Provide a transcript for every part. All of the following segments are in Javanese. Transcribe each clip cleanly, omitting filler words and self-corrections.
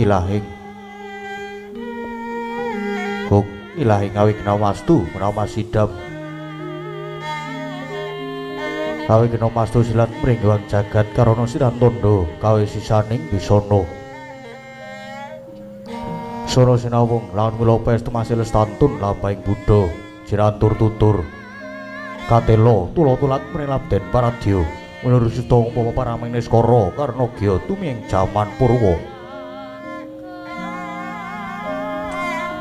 ilahing gong ilahing awigna wastu menawa sidam awigna mastu silat mringwang jagat karana siran tondo kawe sisaning bisana sono sinawung lawan mula pestu masih lestantun lampahing Buddha jirantur tutur katelo tula-tulat mring labden paradya menurut suta umpama paraming niskara karna gya tumiyeng jaman purwa.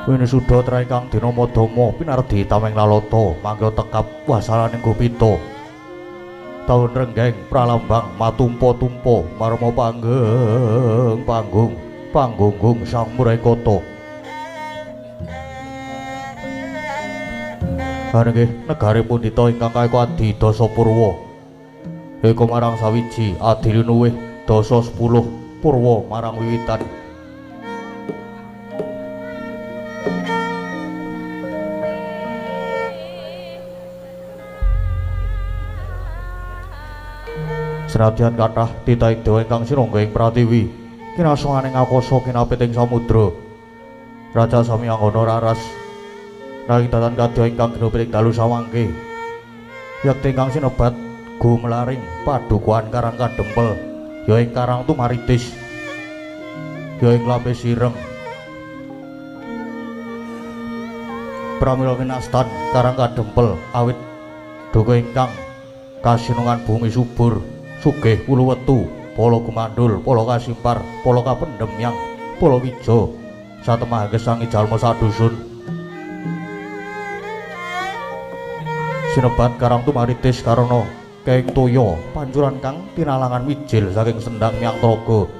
Winisuda trah ingkang dinama Dama pinardi tameng lalata mangga tekap wasaraning gupita taun renggeng pralambang matumpa-tumpa marma panggeng panggung panggunggung sang murai kota. Nggih negari pundita ingkang kaeka adi dasa purwa eka marang sawiji adi linuwih dasa 10 purwa marang wiwitan. Senadyan kathah titahing dewa ingkang sinangga ing pratiwi kinasonganing akasa kinapit ing samudra raja sami anggana raras nanging datan kadya ingkang ginupit ing dalu samangke yekti ingkang sinebat gumlaring padukuhan Karang Kadempel ya ing Karang Tumaritis ya ing Lambe Sireng pramila winastan Karang Kadempel awit duka ingkang kasinungan bumi subur sugih wulu wetu pala gumandul pala kasimpar pala kapendhem yang pala wijo satemah gesangi jalma sadusun sinebat Karang Tumaritis karana keing toya pancuran kang tinalangan wijil saking sendang miang tlaga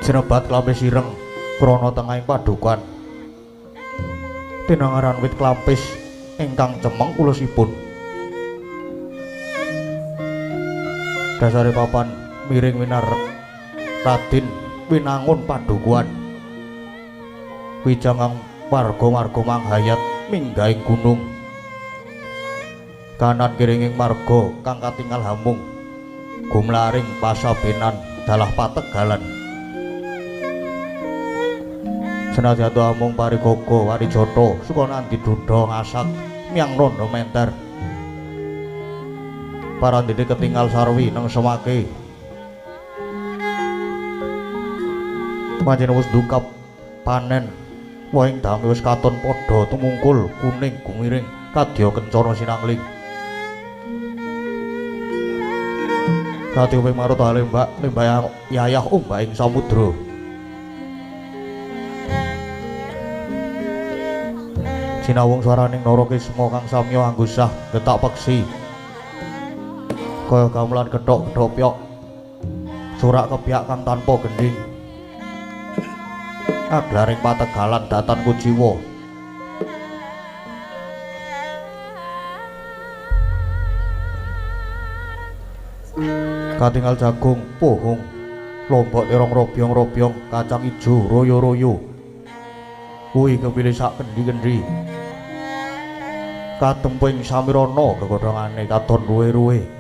sinebat Klampis Ireng krana tengahing padukan tinangaran wit klampis ingkang cemeng ulesipun dasare papan miring winar Radin winangun padukuhan wijangang warga-warga manghayat minggahing gunung kanan kiringing marga kang katingal hamung gumlaring pasabenan dalah pategalan senadyan amung parigaga warijata sukanandi dudha ngasak miyang rondo menter parandene ketingal sarwi nang semake pancen wis ndukap panen wohing dame wis katon padha tumungkul kuning gumiring kadya kencana sinangling kadya maruta lembak lembah yayah ombak ing samudra sinawung swaraning Narakisma kang samya anggusah getak peksi kaya gamelan gethok-gethok pyok surak kepyak kang tanpa gendhing aglaring pategalan datan kujiwa katingal jagung pohong lombok terong robyong-robyong kacang ijo royo-royo kuwi kepilih sak kendi-kendi katemping samirana gegodhongane katon ruwe-ruwe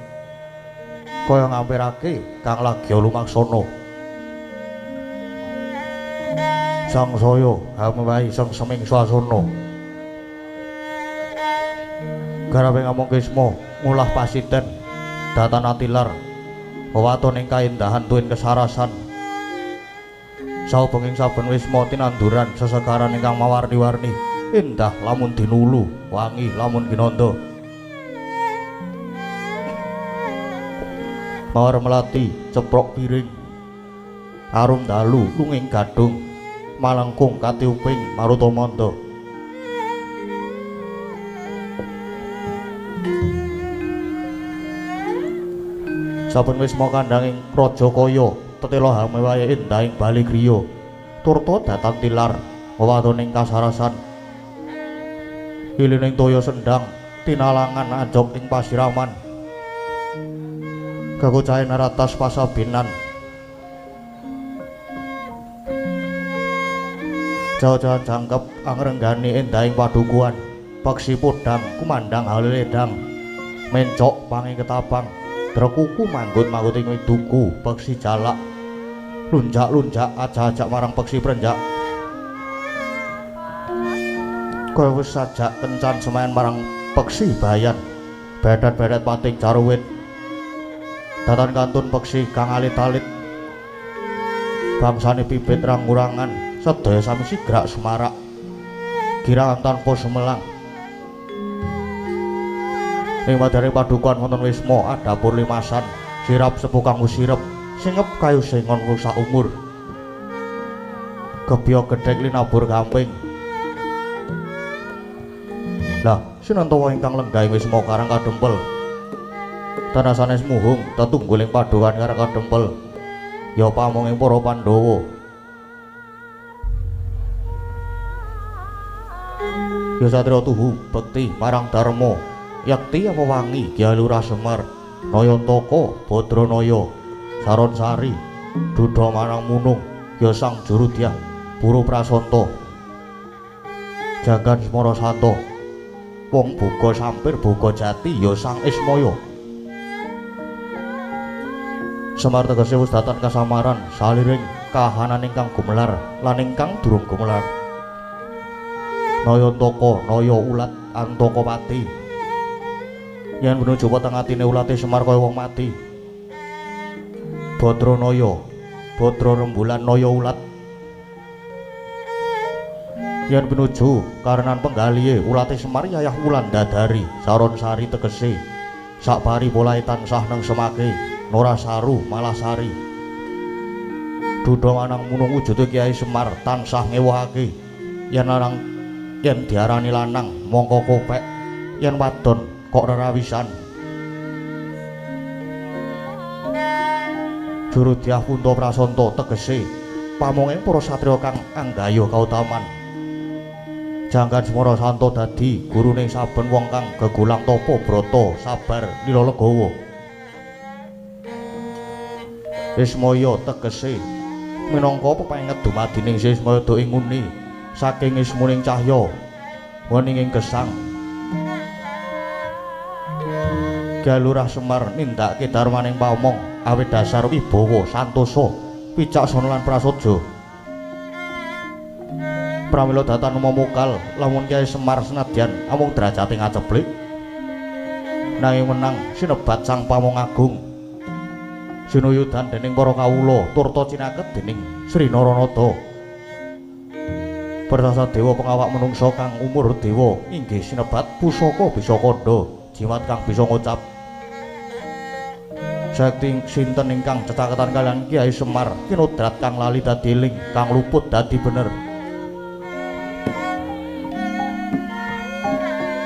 kaya ngampirake kang lagya lumaksana sangsaya hamewahi sengseming swasana garape ngamung kisma ngulah pasiten datan atilar wewaton ing kaendahan tuwin kesarasan saubenging saben wisma tinanduran sesegaran ingkang mawarni-warni endah lamun dinulu wangi lamun ginanda mawar melati ceprok piring arum dalu lunging gadung malengkung katiuping maruta manda saben wisma kandhanging raja kaya tetela hamewahe endah ing bali griya turta datan tilar wewatoning kasarasan ilining toya sendang tinalangan anjog ing pasiraman kagocahe naratas pasabinan jauh-jauhan jangkep angrenggani endahing padukuhan peksi podang kumandang haliledang mencok panging ketapang drekuku manggut-manggut ing duku peksi jalak Lunjak-lunjak ajak-ajak marang peksi prenjak. Kaya wis sajak kencan semayan marang peksi bayan. Bedet-bedet pating caruwit. Datan kantun peksi kang alit-alit. Bangsane bibit rangurangan sedaya sami sigrak sumarak. Giraan tanpa sumelang. Ing wadare padukuhan wonten wisma adapur limasan, sirap sepuh kanggo sirep, singep kayu sengon rusak umur. Gebya gedhek linabur gamping. Lah, sinantawa ingkang lenggah ing wisma Karang Kadempel. Tanah sanes muhung tetungguling padukuhan Karang Kadempel. Ya pamonging para Pandhawa. Ya satriya tuhu bekti marang dharma. Yakti apa wangi Kyai Lurah Semar, Nayantaka, Badranaya, Saron Sari, Duda Manang Munung, ya Sang Jurudyah, Puru Prasanta, Jagan Semara Santa, Wong Boga Sampir Boga Jati, ya Sang Ismaya. Semar tegese wis datan kasamaran saliring kahanan ingkang gumelar lan ingkang durung gumelar. Nayantaka, Naya ulat Antaka pati. Yen menuju weteng atine ulate Semar kaya wong mati. Badranaya, Badra rembulan naya ulat. Yen pinuju karenan penggalihe ulate Semar yayah wulan dadari saron sari tegese sak pari polahe tansah nang semake nora saru malah sari. Duda manang munung wujude Kyai Semar tansah ngewahake yen lanang yen diarani lanang mongko kopek, yen wadon kok rerawisan. Jurudyah Punta Prasanta tegese pamonging para satriya kang anggayuh kautaman. Janggan Semara Santa dadi gurune saben wong kang gegulang tapa brata sabar lila legawa. Ismaya tegese minangka pepenget dumadining Ismaya do ing nguni saking ismuning cahya weninging gesang. Kyai Lurah Semar nindakake darmaning pamong awit dasar wibawa santosa wicaksana lan prasaja. Pramila datan mumukal lamun Kyai Semar senadyan amung derajate ngaceplik nanging menang sinebat Sang Pamong Agung. Sinuyudan dening para kawula turta cinaket dening Sri Naranada. Pertasa dewa pengawak menungsa kang umur dewa inggih sinebat pusaka bisa kandha jimat kang bisa ngucap. Sakti sinten ingkang cetaketan kalian Kyai Semar kinodrat kang lali dadi eling, kang luput dadi bener.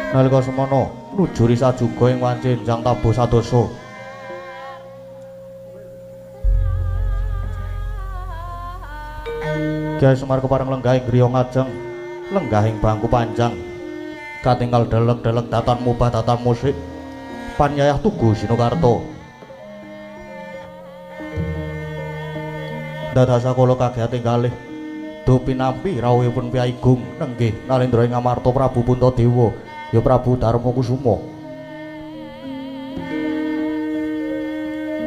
Nalika semana nujuri sajuga ing wanci enjang tabuh sadosa. Kyai Semar kepareng lenggah ing griya ngajeng, lenggah ing bangku panjang. Katinggal delek-delek datan mubah datan musik panyayah tugu Sinukarta. Dados kula kagiyating kalih do pinampi rawuhipun Kyai Gung nenggih Nalendra ing Amarta Prabu Puntadewa ya Prabu Darma Kusuma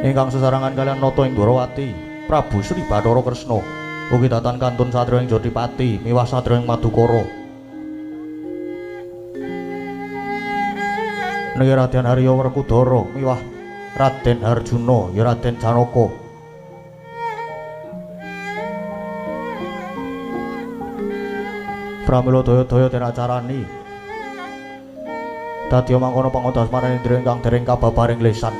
ingkang sesarangan kalian nata ing Dwarawati Prabu Sri Bathara Kresna ugi datan kantun satriya ing Jodipati miwah satriya ing Madukara. Niki Raden Arya Werkudara miwah Raden Arjuna ya Raden Janaka. Pramila daya-daya den acarani dadi mangkono pangodas marang indriya ingkang dereng kababaring lesan.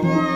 Oh.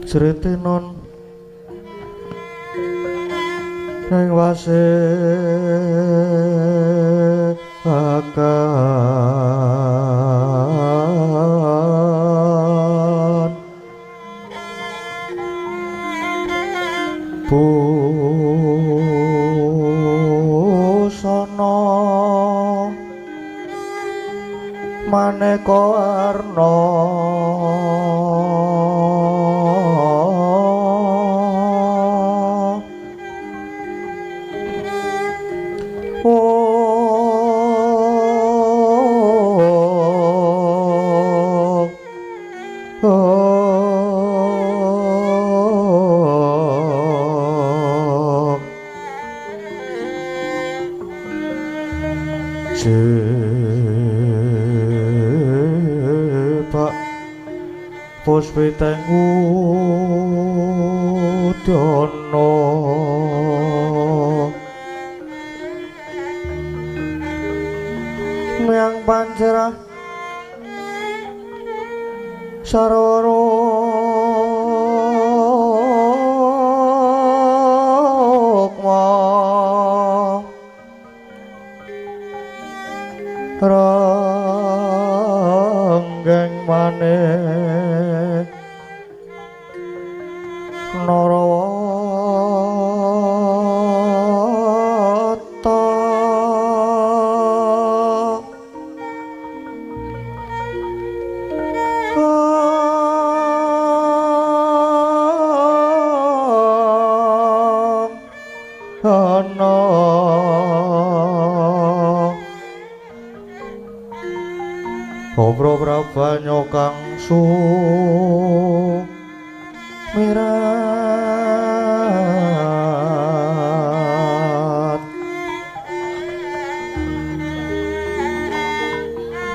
Sritinon ing wase akan busana maneka warna Pak puspiteng udana miang pancerah Sarwa rukma ranggeng manik Narawata ana Obro prabanyo kang sumirat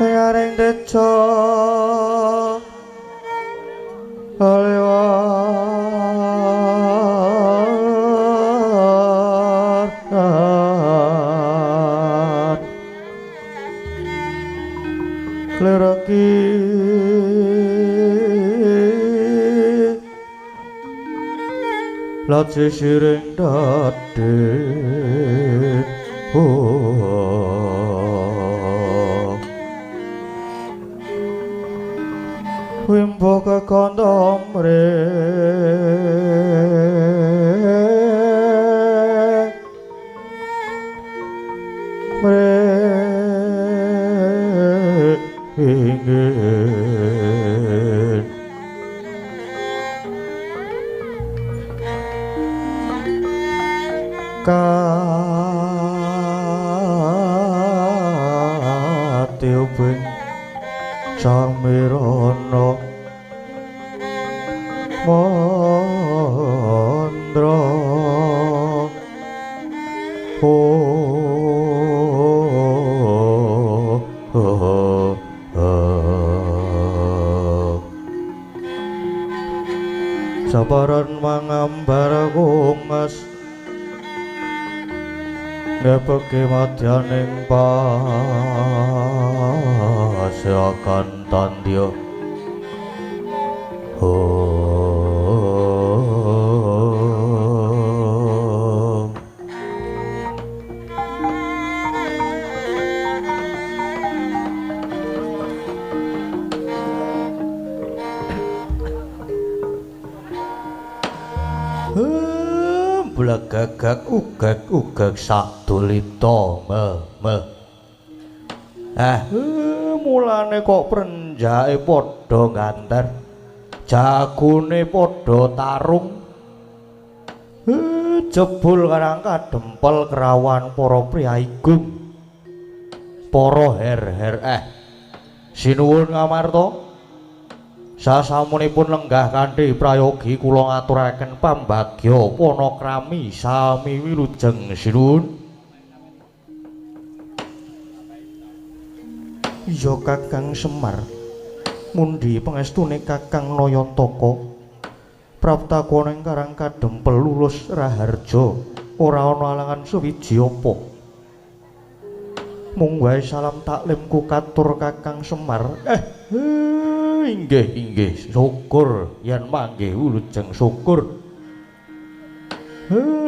yaring tejo aliwar klereki laci siring dadi wimbo kekondomre ingin katiuping samirana mandra sabaran mangambar kungas ngepeke madyaning pasyakan tandya. Blegegeg ugeg ugeg sadulita me me. Mulane kok prenjake padha ganter, jagone padha tarung. Jebul karang kadempel kerawan para priyagung, para her-her. Sinuwun Ngamarta. Sasampunipun lenggah kanthi prayogi kula ngaturaken pambagya panakrami sami wilujeng sinuwun. Iya Kakang Semar, mundi pangestune Kakang Nayantaka praptakon ing Karang Kadempel lulus raharja ora ana alangan suwiji apa. Mung wae salam taklimku katur Kakang Semar. Inggih inggih syukur yen manggih wilujeng syukur.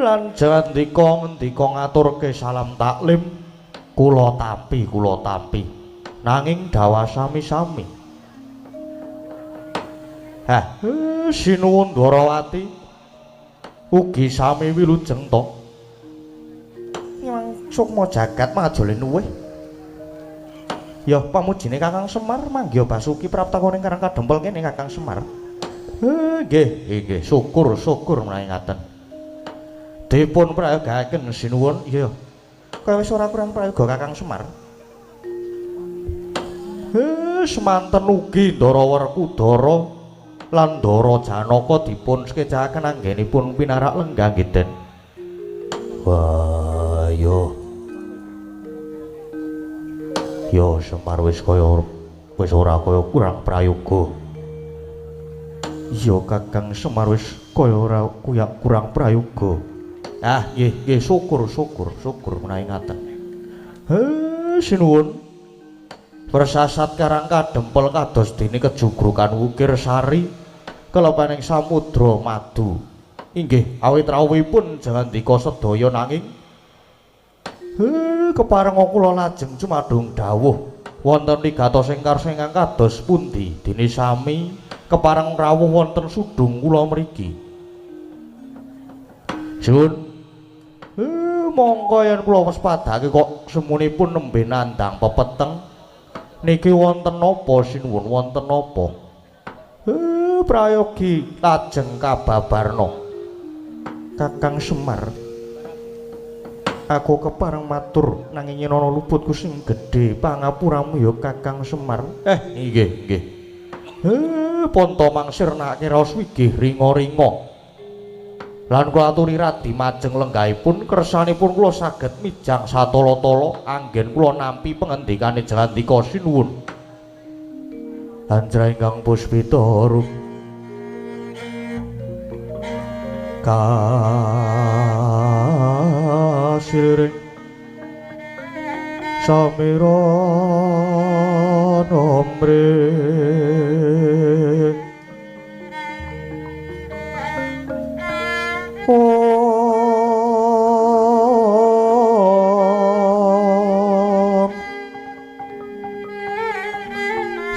Lan jandika ngendika ngaturke salam taklim kula tampi kula tampi nanging dawa sami-sami. Sinuwun Dwarawati ugi sami wilujeng to. Nyang sukma jagat majole luwih. Ya pamujine Kakang Semar manggiha Basuki praptakon ing Karang Kadempel kene Kakang Semar. Nggih nggih syukur syukur menawi ngaten. Dipun prayogaaken sinuwun. Iya. Kaya wis ora kurang prayoga Kakang Semar. Semanten ugi Ndara Werkudara lan Ndara Janaka dipun sekecaken anggenipun pinarak lenggah nggih Den. Wah yo. Yo Semar wis kaya wis ora kaya kurang prayoga. Iya Kakang Semar wis kaya ora kurang prayoga. Nggih nggih syukur syukur syukur menawi ngaten. Sinuwun. Bersasat Karang Kadempel kados dene kejugrukan wukir sari kelepaning samudra madu. Inggih awit rawuhipun jangandika sedaya nanging kepareng kula lajeng cumadung dawuh wonten wigatos ing karsa ingkang kados pundi dene sami kepareng rawuh wonten sudung kula mriki. Sun mongko yen kula wespadake kok semunipun nembe nandhang pepeteng niki wonten napa sinuwun wonten napa? Prayogi lajeng kababarna. Kakang Semar, aku kepareng matur nanging yen ana luputku sing gedhe pangapuramu ya Kakang Semar. Nggih nggih. Ponto mangsir nake raos wigih ringa-ringa. Lan kula aturi radi majeng lenggahipun kersanipun kula saged mijang satala-tala anggen kula nampi pengendikane jangandika sinuwun. Anjra ingkang puspita rup kasiring samiran omre om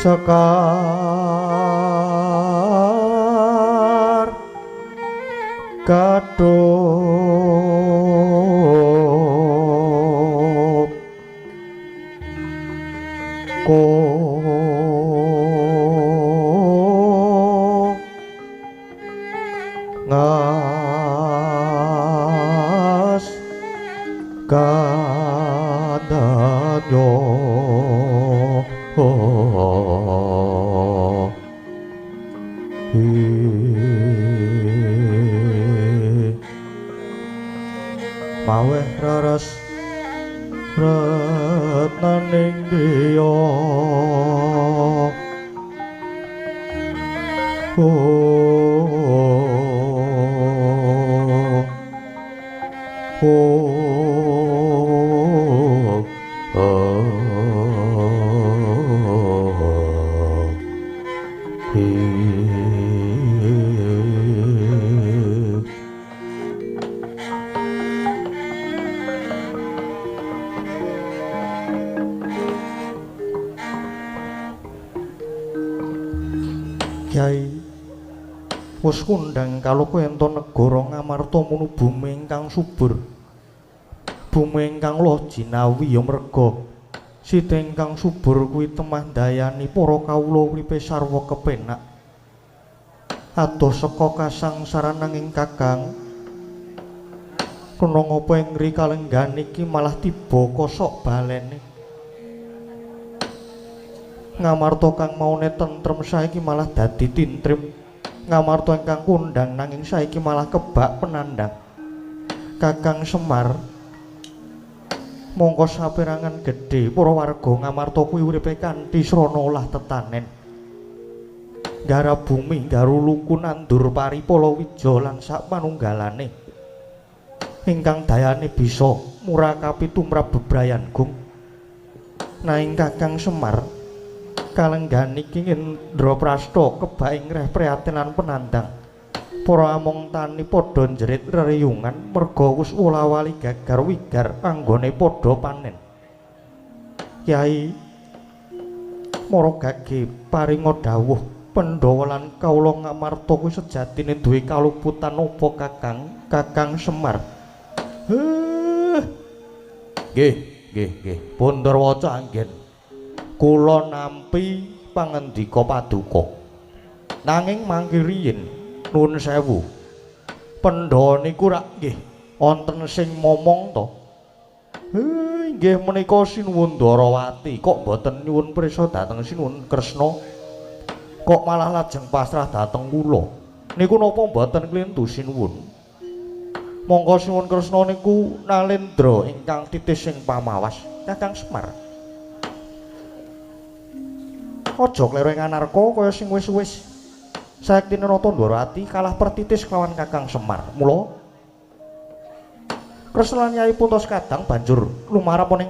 sekar kadhup ko ngas kadanyo maweh raras retnaning diya Kyai wis kundang kaloka ento negara Ngamarta munu bumi ingkang subur, bumi ingkang loh jinawi ya merga sita ingkang subur kuwi temah ndayani para kawula uripe sarwa kepenak. Adoh saka kasangsaran nanging Kakang kena ngapa ing ngri kalenggahan iki malah tiba kosok balene. Ngamarta kang maune tentrem saiki malah dadi tintrim. Ngamarta ingkang kondang nanging saiki malah kebak penandang. Kakang Semar, mongko saperangan gedhe para warga Ngamarta kuwi uripe kanthi srana olah tetanen. Garap bumi, garuluku nandur pari palawija lan sak panunggalane. Ingkang dayane bisa murakapi tumrap bebrayan gung. Nanging Kakang Semar, kalenggahan iki Indraprasta kebak ing reh prihatin lan penandang. Para among tani padha njerit reriyungan merga wis wola-wali gagar wigar anggone padha panen. Kyai mara gage paringa dawuh Pandhawa lan kawula Ngamarta kuwi sejatine duwe kaluputan apa Kakang? Kakang Semar. Nggih, nggih, nggih. Pundarwaca anggen kula nampi pangendika paduka. Nanging mangke riyin nuwun sewu. Pandhawa niku rak nggih wonten sing momong to. Nggih menika Sinuwun Dwarawati kok mboten nyuwun prisa dhateng Sinuwun Kresna. Kok malah lajeng pasrah dhateng kula. Niku napa mboten klintu Sinuwun? Mongko Sinuwun Kresna niku nalendra ingkang titis sing pamawas Kakang Semar. Aja kleru ing anarka kaya sing wis-wis. Sayektine Nata Ndwarawati kalah pertitis kelawan Kakang Semar. Mula Kresna lan Yai Puntos Kadang banjur lumarap ning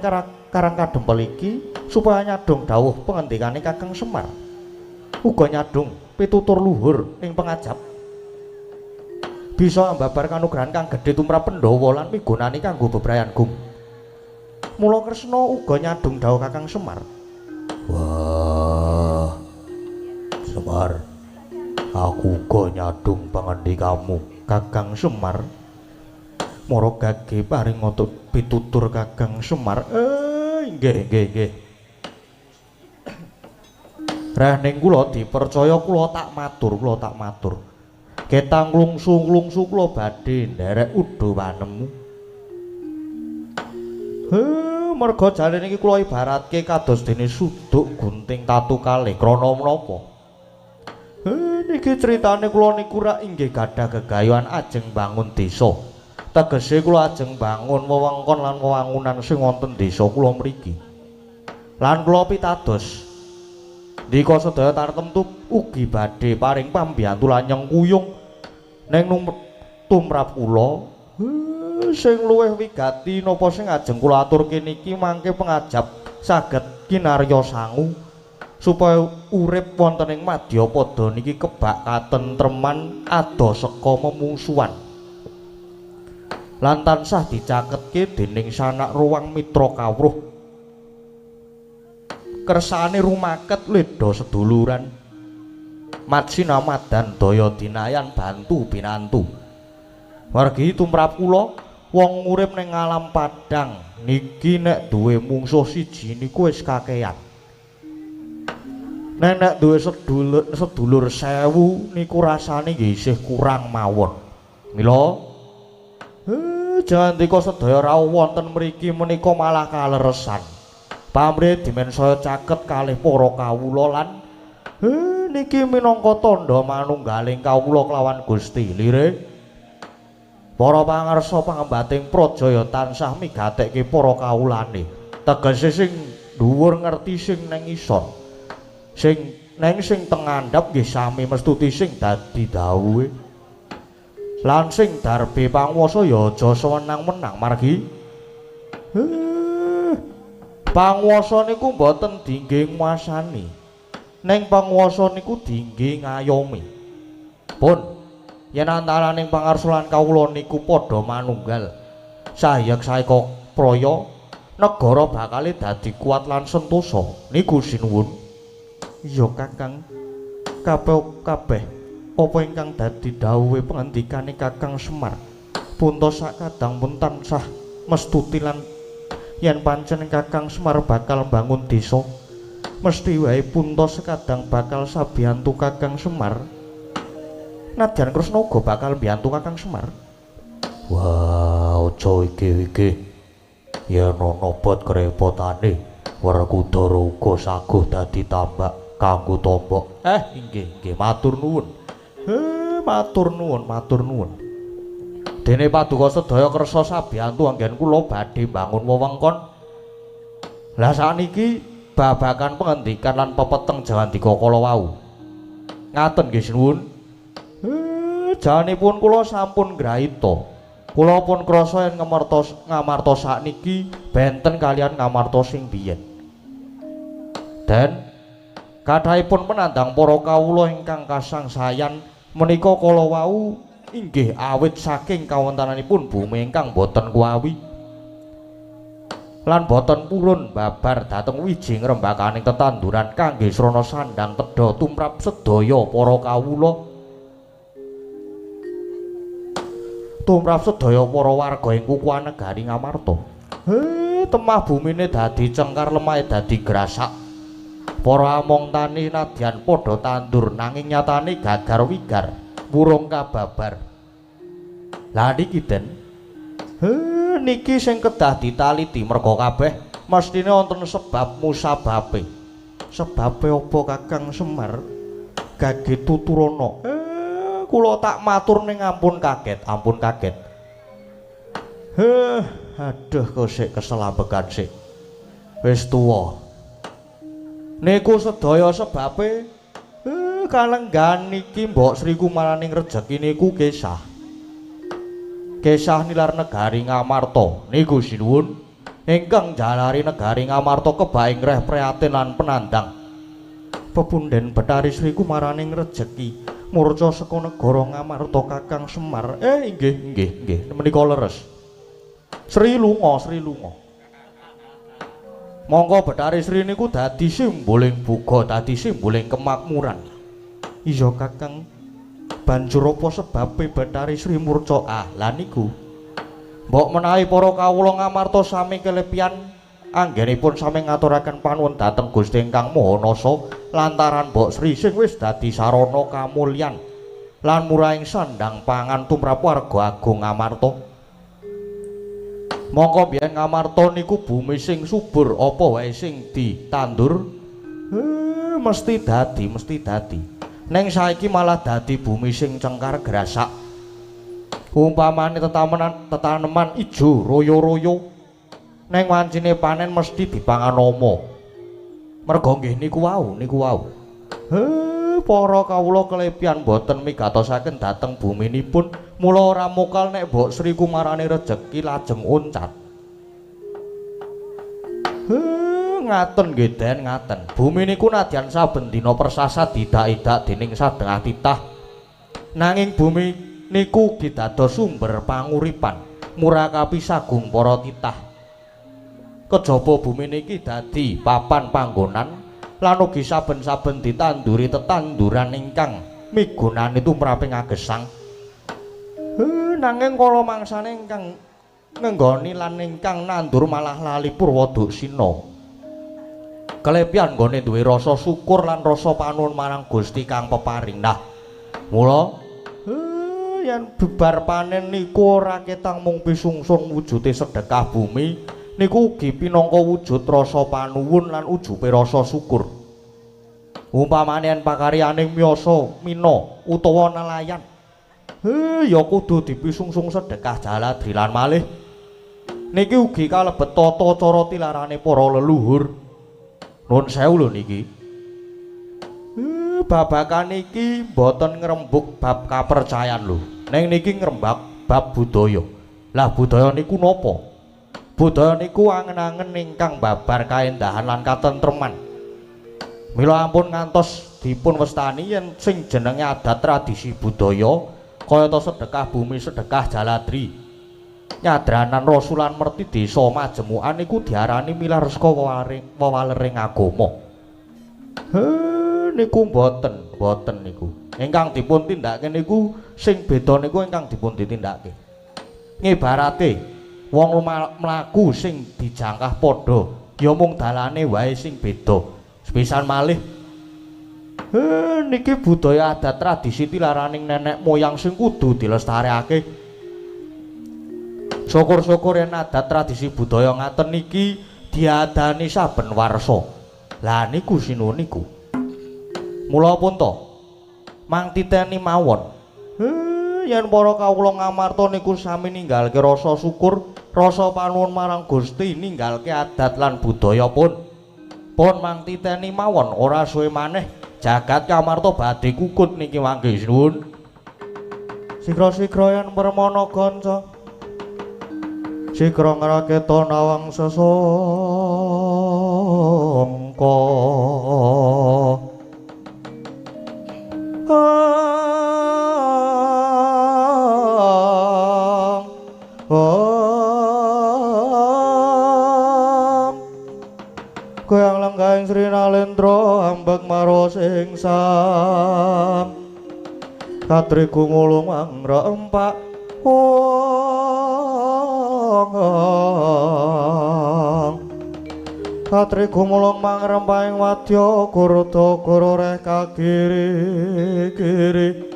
Karang Kadempel iki Supaya nyadong dawuh pengendikane Kakang Semar. Uga nyadong pitutur luhur ing pengajap. Bisa ambabar kanugrahan kang gedhe tumrap Pandhawa lan migunani kanggo bebrayan gung. Mula Kresna uga nyadong dawuh Kakang Semar. Wah, Semar, aku uga nyadong pangendikamu Kakang Semar. Mara gage paring pitutur Kakang Semar. Nggih nggih nggih. Rehning kula dipercaya kula tak matur, kula tak matur. Ketang klungsu-klungsu kula badhe nderek udo panemu. Merga jane niki kula ibaratke kados dene suduk gunting tatu kalih krana menapa? Niki critane kula niku rak inggih gadah gegayuhan ajeng bangun desa. Tegese kula ajeng bangun wewengkon lan wewangunan sing wonten desa kula mriki. Lan kula pitados ndika sedaya tartemtu ugi badhe paring pambiyantu lan nyengkuyung ning tumrap kula. Sing luwih wigati napa sing ajeng kula aturke niki mangke pengajap saged kinarya sangu supaya urip wonten ing madyapada niki kebak katentreman adoh seka memungsuhan lan tansah dicaketke dening sanak ruwang mitra kawruh. Kersane rumaket ledha seduluran matsina madan daya dinayan bantu binantu. Wargi tumrap kula wong urip ning alam padang niki nek duwe mungsuh siji niku wis kakean. Nek nek duwe sedulur 1000 niku rasane nggih isih kurang mawon. Mila jandika sedaya rawuh wonten mriki menika malah kaleresan. Pamrih dimen saya caket kalih para kawula lan niki minangka tandha manunggaling kawula kelawan Gusti. Lire para pangarsa pangembating praja ya tansah migatekke para kawulane. Tegese sing dhuwur ngerti sing neng isor. Sing neng sing teng ngandhap nggih sami mestuti sing dadi dawuhe. Lan sing darbe panguwasa ya aja sewenang-wenang margi panguwasa niku mboten dingge nguasani. Neng panguwasa niku dingge ngayomi. Pun yen antaraning pangarsa lan kawula niku padha manunggal sahyek saeka praya negara bakale dadi kuat lan sentosa. Niku sinuwun. Iya Kakang, kabeh kabeh apa ingkang dadi dawuhe pengendikane Kakang Semar punta sakadang pun tansah mestuti lan yen pancen Kakang Semar bakal mbangun desa mesti wae punta sekadang bakal sabiyantu Kakang Semar. Nadyan Kresna uga bakal mbiyantu Kakang Semar. Wah, aja iki-iki. Yen ana bot kerepotane, Werkudara uga saguh dadi tambak kanggo tombok. Inggih, inggih, matur nuwun. Matur nuwun, matur nuwun. Dene paduka sedaya kersa sabiyantu anggen kula badhe mbangun wewengkon. Lah sakniki babagan pengendikan lan pepeteng jawandika kala wau. Ngaten nggih sinuwun. Janipun kula sampun ngraita. Kula pun krasa yen ngamarta sakniki benten kalian ngamarta sing biyen. Den kathahipun penandang para kawula ingkang kasangsayan menika kala wau inggih awit saking kawontenanipun bumi ingkang boten kuawi lan boten purun babar dhateng wiji ngrembakaning tetanduran kangge srana sandang tedha tumrap sedaya para kawula. Tumrap sedaya para warga ing kukuhan negari Ngamarta. Temah bumine dadi cengkar, lemahe dadi grasak. Para among tani nadyan padha tandur nanging nyatane gagar wigar, wurung kababar. Lah niki Den, niki sing kedah ditaliti merga kabeh mestine wonten sebab musababe. Sebabe apa Kakang Semar? Gage tuturana. Kula tak matur ning ampun kaget, ampun kaget. Aduh kok sik keselambekan sik. Wis tuwa. Niku sedaya sebabe kalenggan niki Mbok Sri Kumaraning rejeki niku kesah. Kesah nilar negari Ngamarta. Niku sinuwun. Ingkang jalari negari Ngamarta kebaing reh prihatin lan penandang. Pepunden Bathari Sri kumaraning rejeki murca saka negara Ngamarta Kakang Semar. Inggih inggih nggih menika leres. Sri lunga, Sri lunga. Mongko Bathari Sri niku dadi simboling buga, dadi simboling kemakmuran. Iya Kakang, banjur apa sebabe Bathari Sri murca? Ah, lah niku. Mbok menawi para kawula Ngamarta sami kelepian anggenipun sami ngaturaken panuwun dhateng Gusti ingkang Maha Nasa lantaran Mbok Sri sing wis dadi sarana kamulyan lan murahing sandang pangan tumrap warga agung Ngamarta. Mongko biyen Ngamarta niku bumi sing subur, apa wae sing ditandur mesti dadi, mesti dadi. Ning saiki malah dadi bumi sing cengkar grasak. Umpamane tetaneman ijo royo-royo, neng wancine panen mesti dipangan ama. Merga nggih niku wau, niku wau. Para kawula kelepian boten migatosaken dhateng buminipun, mula ora mokal nek Mbok Sri kumarane rejeki lajeng uncat. Ngaten nggih Den, ngaten. Bumi niku nadyan saben dina persasat didak-idak dening sadengah titah. Nanging bumi niku ugi dados sumber panguripan murakapi sagung para titah. Kejaba bumi niki dadi papan panggonan lan ugi saben-saben ditanduri tetanduran ingkang migunani tumraping agesang. Nanging kala mangsane ingkang ngenggoni lan ingkang nandur malah lali purwa duksina. Kelepian nggone duwe rasa syukur lan rasa panuwun marang Gusti kang peparing. Nah, mula yen bebar panen niku ora ketang mung pisungsung wujude sedekah bumi niku ugi pinangka wujud rasa panuwun lan ujupe rasa syukur. Umpamane yen pakaryane miyasa mina utawa nelayan, ya kudu dipisungsung sedekah jaladri lan malih. Niki ugi kalebet tata cara tilarane para leluhur. Nuwun sewu lho niki. Babakan iki mboten ngrembug bab kapercayan lho. Neng niki ngrembak bab budaya. Lah budaya niku napa? Budaya niku angen-angen ingkang babar kaendahan lan katentreman. Mila ampun ngantos dipun wastani yen sing jenenge adat tradisi budaya kayata sedekah bumi, sedekah jaladri, nyadranan rasulan merti desa majemukan niku diarani milar saka wewalering agama. Niku mboten, mboten niku. Ingkang dipun tindakake niku sing beda niku ingkang dipun ditindakake. Ngibarate wong mlaku sing dijangkah padha, ya mung dalane wae sing beda. Sepisan malih niki budaya adat tradisi tilaraning nenek moyang sing kudu dilestarekake. Syukur-syukur yen adat tradisi budaya ngaten niki diadani saben warsa. Lah niku sinuwun niku. Mula pun to mang titeni mawon. Yen para kawula Ngamarta niku sami ninggalke rasa syukur, rasa panuwun marang Gusti, ninggalke adat lan budaya pun. Pun mang titeni mawon ora suwe maneh jagat Ngamarta badhe kukut niki mangke nuwun. Sigra-sigra yen permana kanca, sigra ngraketa nawang sesangka. Goyang lenggahing Sri Nalendra ambek marwa sing sang katri gumulung mangra empak wong katri gumulung mangrempahing wadya gurda gurureh kagiri kiri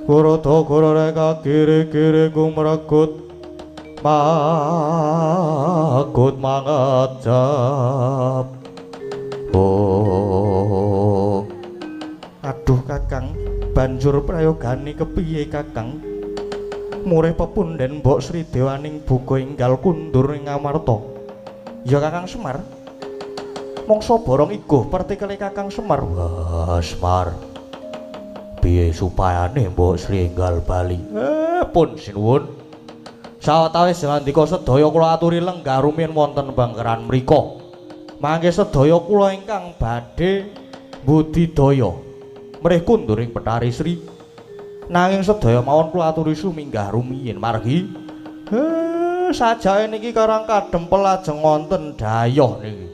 gurda gurureh kagiri kiri gumregut magut mangejap. Oh, aduh Kakang, banjur prayogane kepiye Kakang? Murih pepunden Mbok Sri Dewaning buga enggal kundur ing Ngamarta. Ya Kakang Semar. Mongso borong iguh pertikele Kakang Semar. Wah, Semar. Piye supayane Mbok Sri enggal bali? Pun sinuwun. Sawetawis ngandika sedaya kula aturi lenggah rumiyin wonten bangkeran mriku. Mangke sedaya kula ingkang badhe budidaya mrih kunduring Bethari Sri. Nanging sedaya mawon kula aturi suminggah rumiyin margi sajake niki karang kadempel lajeng wonten dayoh niki.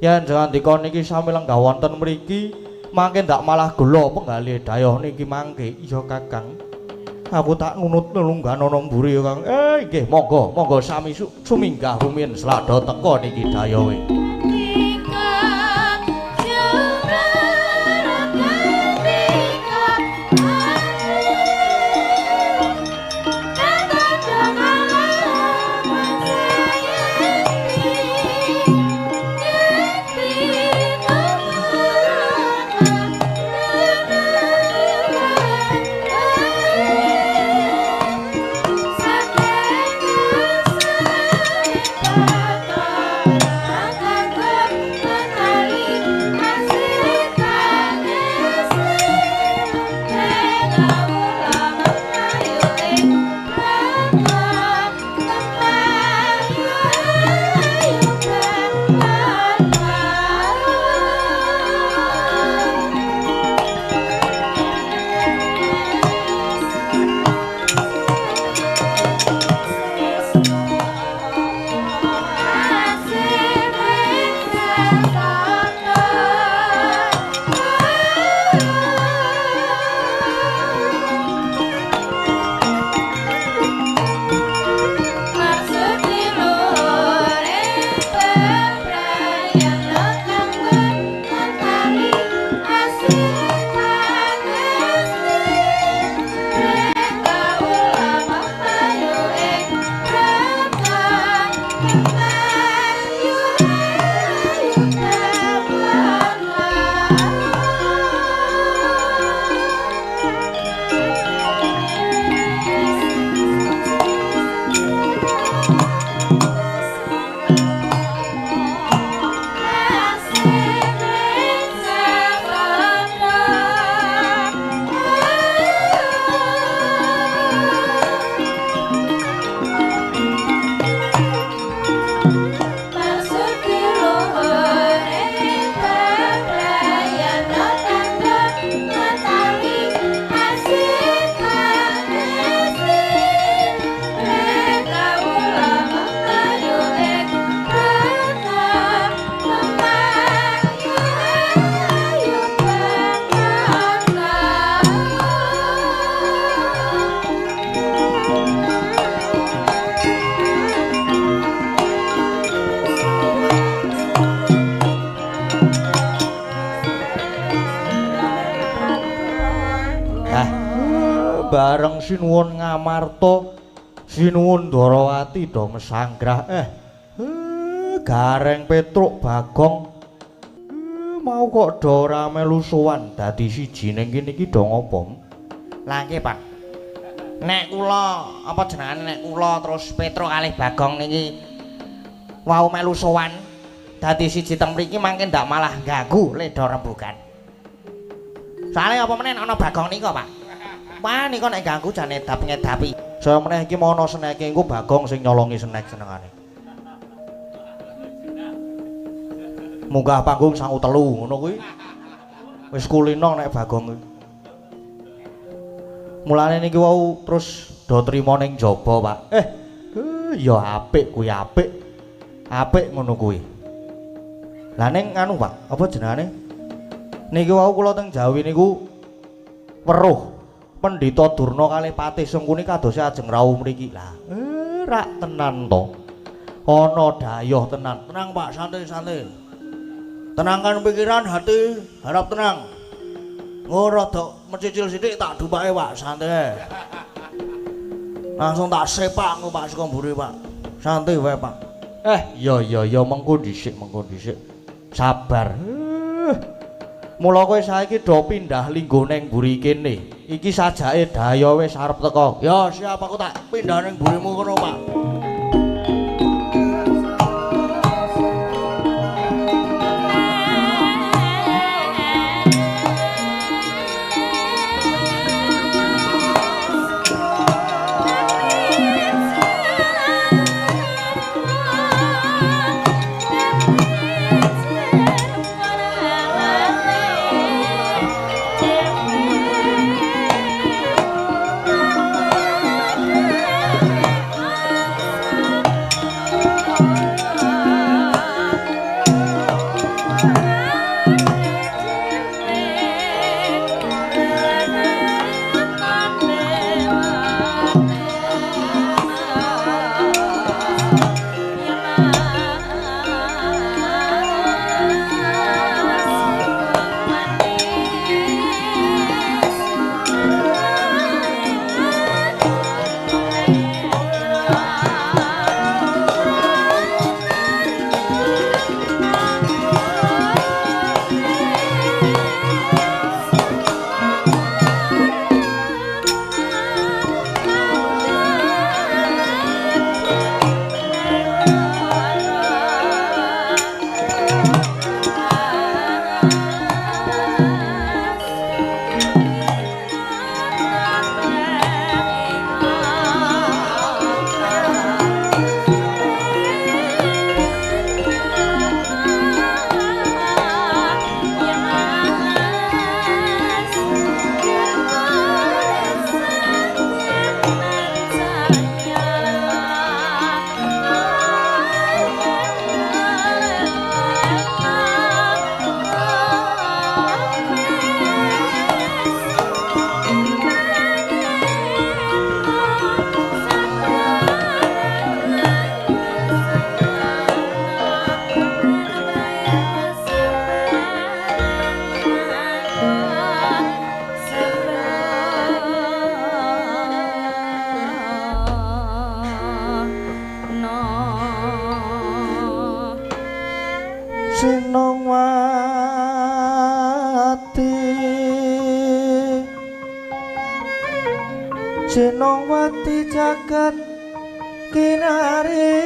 Yen ngandika niki sami lenggah wonten mriki mangke ndak malah gela penggalih dayoh niki mangke. Iya Kakang. Aku tak nunut lelungganono mburi ya Kang. Nggih monggo, monggo sami suminggah rumiyin slada teka niki dayohe. Bareng sinuwun Ngamarta, sinuwun Ndorowati do mesanggrah. Gareng Petruk Bagong mau kok do ora melu sowan dadi siji ning kene iki do ngopo? Lah nggih, Pak. Nek kula apa jenengane nek kula terus Petruk kalih Bagong niki wau melu sowan dadi siji teng mriki mangke ndak malah ganggu le do rembugan. Soale apa meneh ana Bagong nika, Pak? Wah nika nek ganggu jane edap-ngedapi. Saya meneh iki mau ana seneke engko Bagong sing nyolongi senek senengane. Munggah panggung sangu telu ngono kuwi. Wis kulino nek Bagong kuwi. Mulane niki wau terus do trima ning jaba, Pak. Ya apik kuwi apik. Apik ngono kuwi. Lah ning anu, Pak, apa jenengane? Niki wau kula teng Jawi niku weruh Pendhita Durna kalih Patih Sengkuni kadose ajeng rawuh mriki. Lah, rak tenan to. Ana dayoh tenan. Tenang, Pak, santai-santai. Tenangkan pikiran, hati, harap tenang. Engko rada mencicil sithik tak dumpake, Pak, santai. Langsung tak sepak engko Pak saka mburi, Pak. Santai wae, Pak. Ya ya ya mengko dhisik, mengko dhisik. Sabar. Mula kowe saiki do pindah linggo ning mburi kene. Iki sajake dayo wis arep teka. Ya siap, aku tak pindah ning mburimu kono, Pak. Jenongwati jagat kinari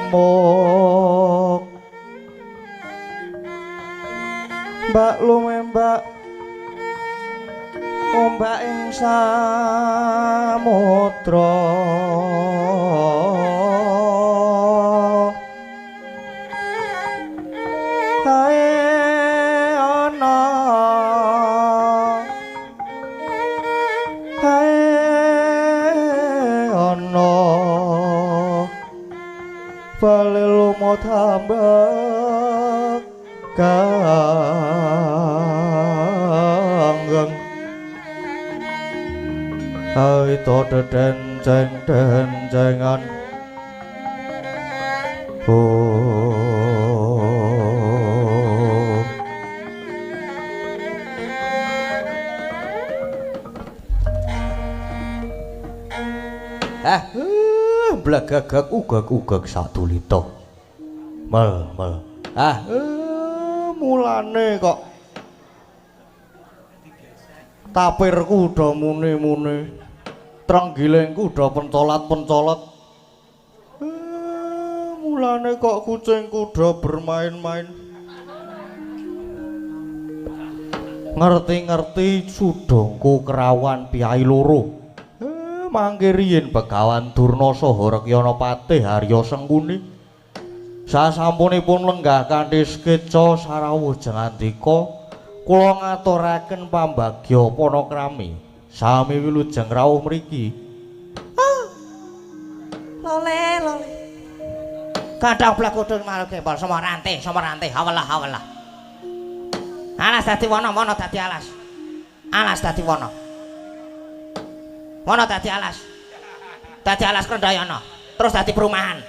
amok mbak lumembak ombak ing samudra kae ana kae ana bali lumut ambek kanggeng aito dedenceng dencengan oh blagagak ugag-ugag sadulita mel mel mulane kok tapirku do muni-muni trenggilingku do pencolat-pencolat mulane kok kucingku do bermain-main ngerti-ngerti sudongku kerawan piyai loro mangke riyin Begawan Durna saha Rekyana Patih Harya Sengkuni sasampunipun lenggah kanthi skeca sarawuh jengandika kula ngaturaken pambagya panakrami sami wilujeng rawuh mriki. Lole lole kadang blagudun marake bal sama rante hawelah hawelah alas dadi wana wana dadi alas alas dadi wana wana dadi alas dadi alas Krendayana terus dadi perumahan.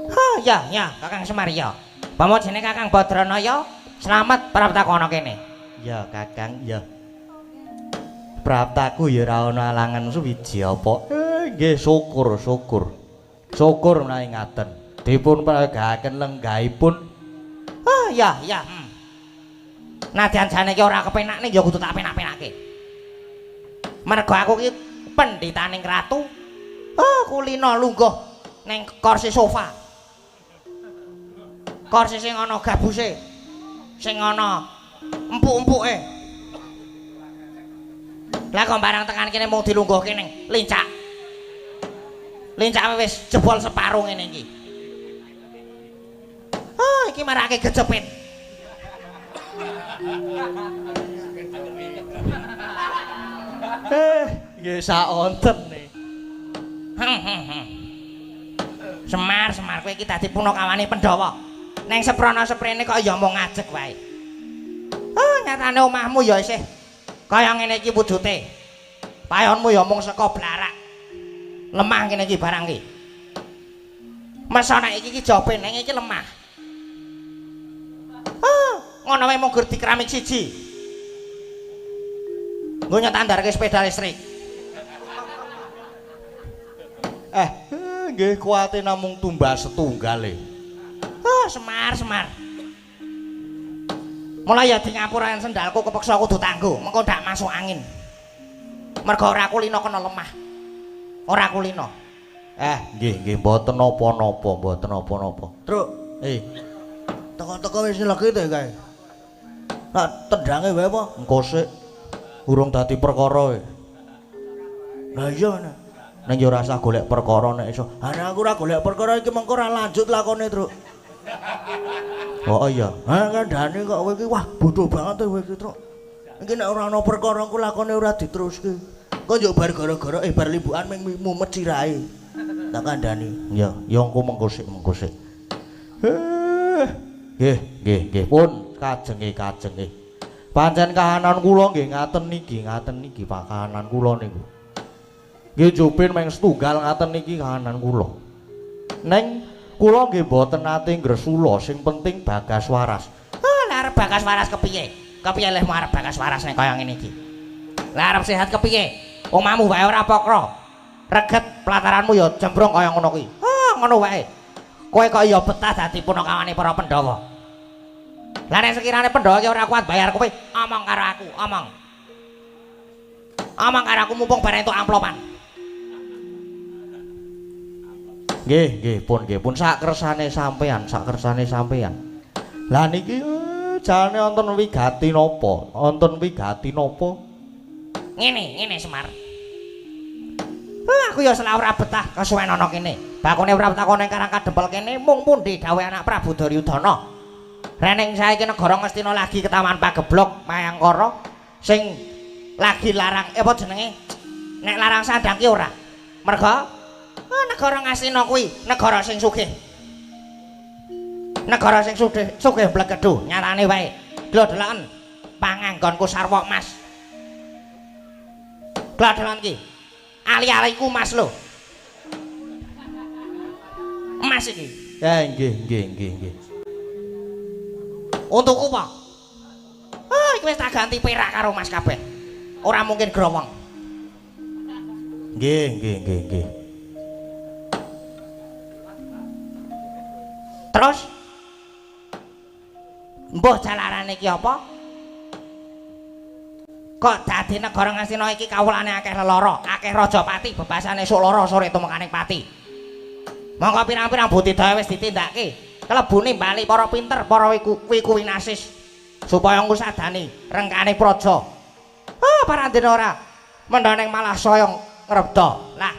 Ha ya ya Kakang Semar ya pamo jenenge Kakang Badranaya slamet praptaku ana kene. Ya Kakang ya praptaku ya ora ana alangan suwiji apa. Nggih syukur syukur syukur menawi ngaten dipun pragaken lenggahipun. Oh ya ya nadyan jane iki ora kepenak ning ya kudu tak penak-penake mergo aku iki pendhitaning ratu. Oh kulino lungguh ning kursi sofa kursi sing ana gabuse sing ana empuk-empuke lah kok barang tekan kene mung dilungguhke ning lincak lincake wis jebol separo ngene iki. Oh iki marake kejepit. Nggih saonten nih. Semar Semar kowe iki dadi punakawane Pandhawa. Neng seprana seprene kok ya mung ngajeg wae. Oh nyatane omahmu ya isih kaya ngene iki wujute. Payonmu ya mung saka blarak. Lemah ngene iki barang iki. Mesa nek iki iki jobe neng iki lemah. Oh, ngono wae mung gur dikeramik siji. Nggo nyetandarke sepeda listrik. Nggih kuwate namung tumbas setunggal e. Oh, Semar Semar. Mulai ya di ngapura sendalku kepeksa kudu tanggo, mengko ndak masuk angin. Mergo ora kulino kena lemah. Ora kulino. Nggih nggih mboten napa-napa, mboten napa-napa. Truk, teko-teko wis legi to kae. Lah tendange wae apa? Engko sik urung dadi perkara e. Lah iya ngene. Ning ya ora usah golek perkara nek iso. Ha nek aku ora golek perkara iki mengko ora lanjut lakone, Truk. Oh iya. Ha kandhane kok kowe iki wah bodho banget kowe iki, Truk. Iki nek ora ana perkara engko lakone ora diteruske. Kok yo bar gara-gara bar limbukan ming mumet sirahe. Tak kandhani. Ya, ya engko mengko sik mengko sik. Nggih, nggih, nggih pun kajenge kajenge. Pancen kahanan kula nggih ngaten niki Pak kahanan kula niku. Nggih jupin meng setunggal ngaten niki kahanan kula. Neng kula nggih mboten nate ngresula, sing penting bagas waras. Ah, lah arep bagas waras kepiye? Kepiye lehmu arep bagas waras nek kaya ngene iki? Lah arep sehat kepiye? Omahmu wae ora pokro. Reget pelataranmu ya jembrong kaya ngono kuwi. Ah, ngono wae. Kowe kok ya betah dadi punakawane para Pandhawa. Lah nek sekirane Pandhawa ki ora kuat bayar kowe, omong karo aku, omong. Omong karo aku mumpung bareng entuk amplopan. Nggih, nggih, pun nggih, pun sak kersane sampean, sak kersane sampean. Lah niki jane wonten wigati napa? Wonten wigati napa? Ngene, ngene Semar. Aku ya selak ora betah kesuwen ana kene. Bakone ora betah kono ing Karang Kadempel kene mung pundi dawuhe anak Prabu Duryudana. Rening saiki negara Ngastina lagi ketaman pageblok Mayangkara sing lagi larang apa jenenge? Nek larang sandang ki ora. Merga negara Ngastina kuwi negara sing sugih. Negara sing sugih, sugih blekedu nyatane wae. Lho deloken panganggonku sarwa emas. Lho deloken ki. Ali-aliku emas lho. Emas iki. Ya nggih, nggih, nggih, nggih. Untukku apa? Ah, iki wis tak ganti perak karo emas kabeh. Ora mungkin growong. Nggih, nggih, nggih, nggih. Terus mbuh jalarane iki apa? Kok dadi negara Ngastina iki kawulane akeh lelara, akeh rajapati, bebasane esuk lara sore tumekaning pati. Mongko pirang-pirang budidaya wis ditindakake. Kelebune bali para pinter, para wiku winasis supaya ngusadani rengkane praja. Ah, parandene ora mendha malah saya ngrebda. Lah,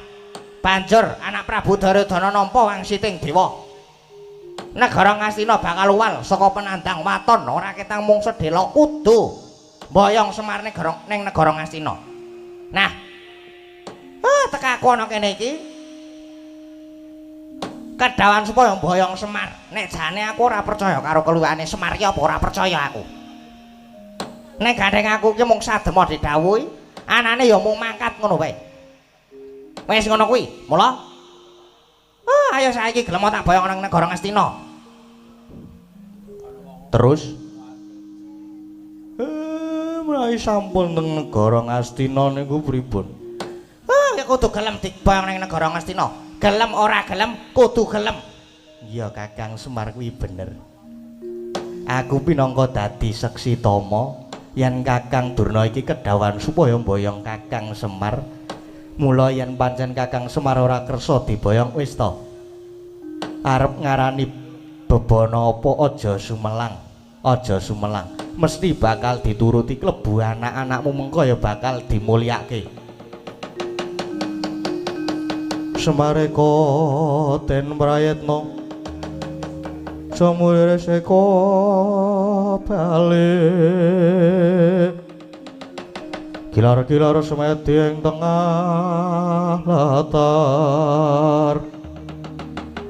banjur anak Prabu Duryudana nampa wangsiting dewa. Negara Ngastina bakal uwal saka penandang waton ora ketang mung sedhela kudu mboyong Semar negara ning negara Ngastina. Nah, teka aku ana kene iki kedawan supaya mboyong Semar. Nek jane aku ora percaya karo keluwihane Semar ki apa ora percaya aku. Nek gandeng aku ki mung sadema didhawuhi, anane ya mung mangkat ngono wae. Wis ngono kuwi, mula ayo saiki gelem tak boyong nang negara Ngastina. Terus menawi sampun teng negara Ngastina niku pripun? Ya kudu gelem diboyong nang negara Ngastina. Gelem ora gelem kudu gelem. Iya Kakang Semar kuwi bener. Aku pinangka dadi seksi tama yen Kakang Durna iki kedawan supaya mboyong Kakang Semar. Mula yen pancen Kakang Semar ora kersa diboyong wis to. Arep ngarani bebana apa aja sumelang, aja sumelang. Mesti bakal dituruti klebu anak-anakmu mengko ya bakal dimulyake. Semareka ten prayitna samulire seka bali kilar-kilar semedi ing tengah latar.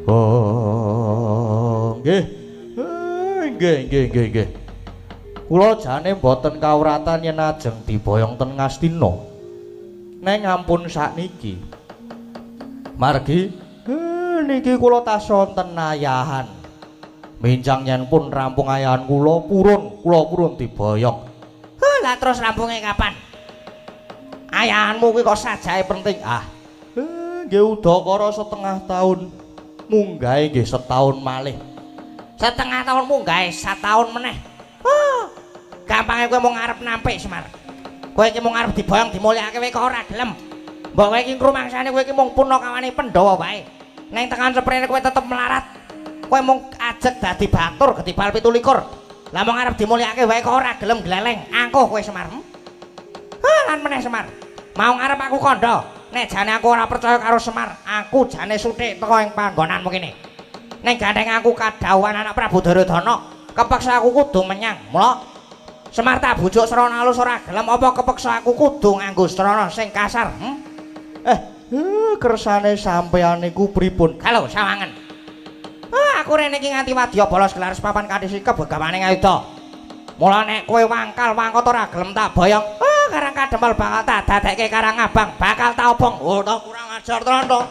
Oh nggih, nggih, nggih, nggih, nggih. Kula jane mboten kawratan yen ajeng diboyong ten Ngastina. Neng ampun sakniki. Margi niki kula tas wonten ayahan. Mincang yen pun rampung ayahan kula purun, kula purun diboyong. Lah terus rampunge kapan? Ayahanmu kuwi kok sajae penting. Ah, nggih udakara setengah tahun. Munggahe nggih setahun malih. Setengah tahun munggahe setahun meneh. Gampange kowe mung arep nampik Semar. Kowe iki mung arep diboyong dimulyakake kowe kok ora gelem. Mbok kowe iki ngrumangsane kowe iki mung punakawane Pandhawa wae. Neng tekan seprene kowe tetep melarat. Kowe mung ajeg dadi batur getibal 27. Lah mung arep dimulyakake wae kok ora gelem gleleng. Angkuh kowe Semar. Lan meneh Semar. Mau ngarep aku kandha. Nek jane aku ora percaya karo Semar, aku jane suthik teko ing panggonanmu kene. Ning gandeng aku kadhawuhan anak Prabu Duryudana, kepeksa aku kudu menyang. Mula Semar tak bujuk srana alus ora gelem apa kepeksa aku kudu nganggo srana sing kasar. Kersane sampeyan niku pripun? Halo, sawangen. Aku rene iki nganti wadya bolos gelar papan kanthi sikep begawaning ayuda. Mula nek kowe wangkal wangkot ora gelem tak boyong, Karang Kadempel bakal tak dadekke Karang Abang, bakal tak obong. Oh, toh kurang ajar tenan toh.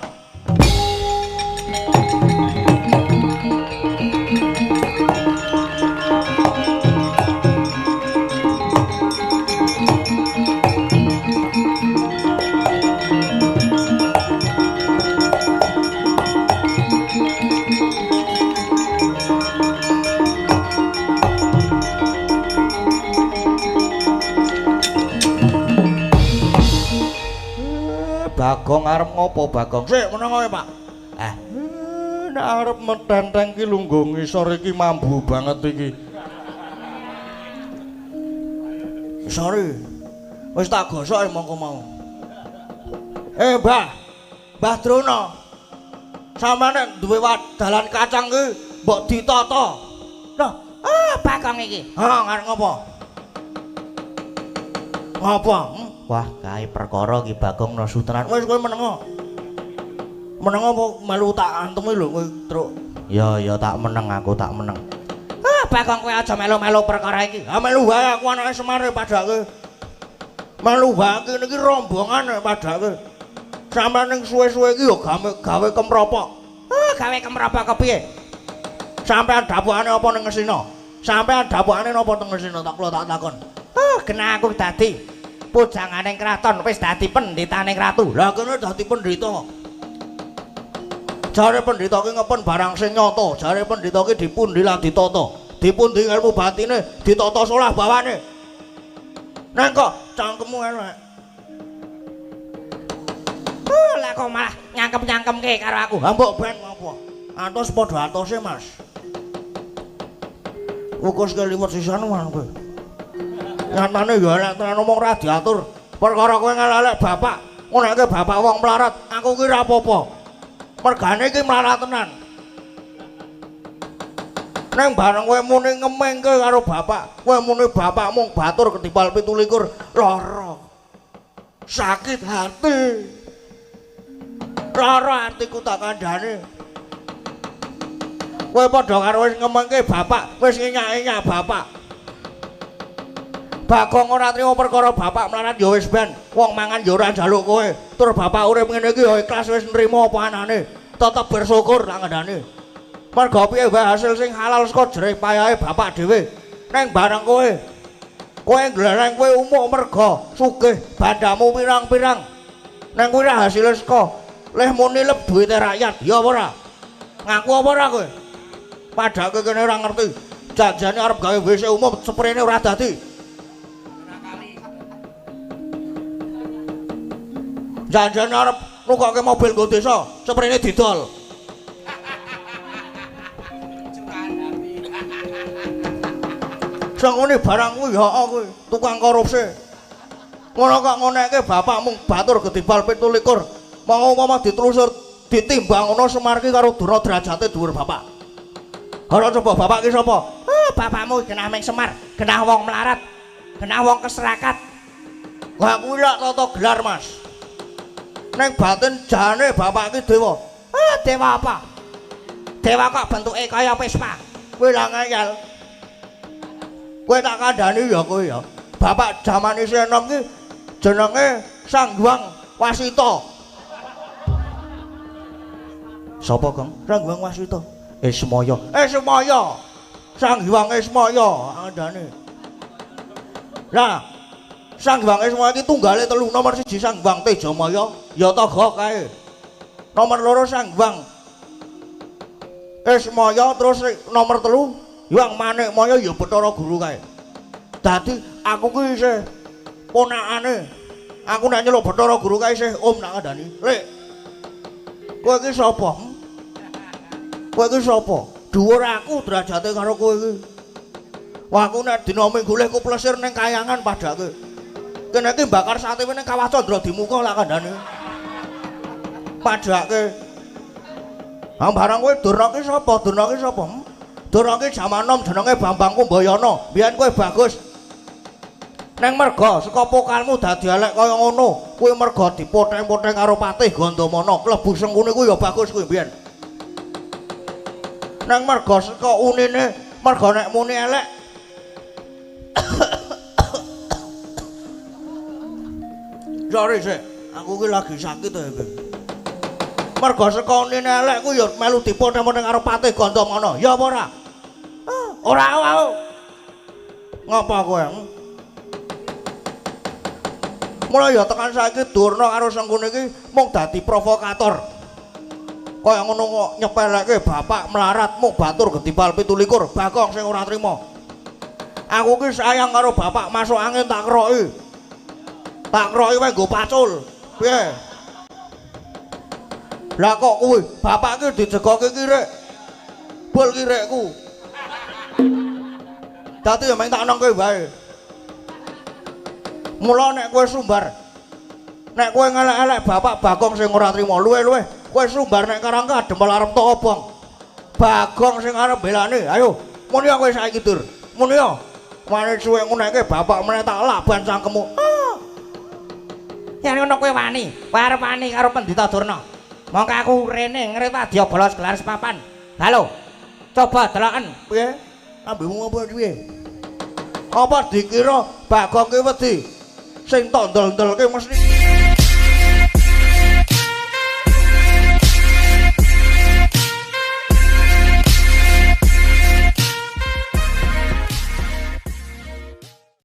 Bagong arep ngopo Bagong? Sik meneng ae, Pak. Nek arep metenteng ki lungguh ngisor iki mambu banget iki. Sorry. Wis tak gosok mongko mau. Mbah. Mbah Drona. Sampeyan nek duwe dalan kacang ki mbok ditata. Loh, Bagong iki. Ha, arep ngopo? Ngopo? Wah, kae perkara ki Bagong nesu tenan. Wis kowe menengo. Menengo apa melu tak antemi lho kowe, Truk. Ya, ya tak meneng aku, tak meneng. Bagong kowe aja melu-melu perkara iki. Ha melu wae aku anake Semar padake. Melu wae kene iki rombongan padake. Sampeyan ning suwe-suwe iki ya gawe kemropok. Gawe kemropok kepiye? Sampeyan dapukane apa ning Ngesina? Sampeyan dapukane napa teng Ngesina tak kula tak takon. Genah aku dadi pujanganing kraton wis dadi pendhitaning ratu. Lah kene dadi pendhita. Jare pendhita ki ngepen barang sing nyata, jare pendhita ki dipundi lan ditata. Dipundi ilmu batine, ditata solah bawane. Nang kok cangkemmu elek. Lah kok malah nyangkem-nyangkemke karo aku. Ha mbok ben ngopo? Atos padha atose, Mas. Wukus keliwet sisan kowe. Nyatane ya elek tenan omong ora diatur. Perkara kowe ngelek bapak, ngonekke bapak wong melarat, aku ki ora apa-apa. Mergane iki melarat tenan. Neng bareng kowe muni ngemengke karo bapak, kowe muni bapak mung batur ketibal 27 lara. Sakit hati. Lara atiku tak kandhane. Kowe padha karo wis ngemengke bapak, wis nginyak-inyak bapak. Bagong ora trimo perkara bapak melarat ya wis ben, wong mangan ya ora njaluk kowe. Tur bapak urip ngene iki ya ikhlas wis nrimo apa anane. Tetep bersyukur tak kandhane. Mergo piye wae hasil sing halal saka jerih payahe bapak dhewe. Neng bareng kowe. Kowe nglereng kowe umuk mergo sugih bandamu pirang-pirang. Neng kuwi ra hasile saka lehmu nilep duwite rakyat, ya apa ora? Ngaku apa ora kowe? Padake kene ora ngerti. Janjane arep gawe WC umum seprene ora dadi. Janjane arep nukokke mobil nggo desa, seprene didol. Sangone barang kuwi ya kuwi, tukang korupsi. Ngono kok ngonekke bapak mung batur gedibal 27. Mau umpama ditelusur ditimbang ngono Semar ki karo Durna derajate dhuwur bapak. Ora coba bapak ki sapa? Bapakmu genah ming Semar, genah wong melarat, genah wong keserakat. Lah kuwi lak tata gelar, Mas. Neng batin jane bapak ki dewa. Dewa apa? Dewa kok bentuke kaya Vespa. Kowe lah ngeyel. Kowe tak kandhani ya kowe ya. Bapak jaman isih enom ki jenenge Sang Hyang Wasita. Sapa, Gong? Sang Hyang Wasita. Ismaya. Ismaya. Sang Hyang Ismaya kandhane. Lah, Sang Hyang Ismaya iki tunggale telu, nomor 1 Sang Hyang Tejamaya, ya Toga kae. Nomor 2 Sang Hyang Ismaya, terus nomor 3 Hyang Manikmaya ya Bathara Guru kae. Dadi aku ki isih ponakane. Aku nek nyeluk Bathara Guru kae isih om nak kandhani. Lek. Kowe iki sapa? Kowe iki sapa? Dhuwur aku derajate karo kowe iki. Wah aku nek dina Minggu leh ku plesir ning kayangan padake. Kene iki bakar sate ning Kawah Candra Dimuka lak kandhane. Padake. Ha barang kowe Durna ki sapa? Durna ki sapa? Durna ki jaman nom jenenge Bambang Kumbayana. Biyen kowe bagus. Neng merga saka pokalmu dadi elek kaya ngono, kuwi merga dipoteng-poteng karo Patih Gandamana. Klebu Sengkuni kuwi ya bagus kuwi biyen. Neng merga saka unine, merga nek muni elek. Sorry sik, aku ki lagi sakit to iki. Merga saka unine elek kuwi ya melu dipoteng-poteng karo Patih Gandamana. Ya apa ora? Ora aku. Ngapa kowe? Mula ya tekan saiki Durna karo Sengkuni iki mung dadi provokator. Kaya ngono kok nyepelekke bapak melarat mung batur gedibal 27, Bagong sing ora trima. Aku ki sayang karo bapak, masuk angin tak keroki. Tak keroki wae nggo pacul. Piye? Lah kok kuwi bapak ki dijegoke kirek. Bol kirekku. Dadi ya meng tak nongke wae. Mula nek kowe sumbar, nek kowe ngelek-elek bapak Bagong sing ora trima, luwe-luwe kowe sumbar nek karang kadempel arep tok obong. Bagong sing arep belane, ayo muni kowe saiki Dur. Muni ya. Wani suwe nguneke bapak meneh tak laban cangkemmu. Ah. Yen ngono kowe wani, kowe arep wani karo Pendhita Durna. Mongko aku rene ngrit wadyabala gelar sepapan. Halo. Coba deloken. Piye? Lambemu apa piye? Apa dikira Bagong ki wedi? Sing tondol-ndolke mesti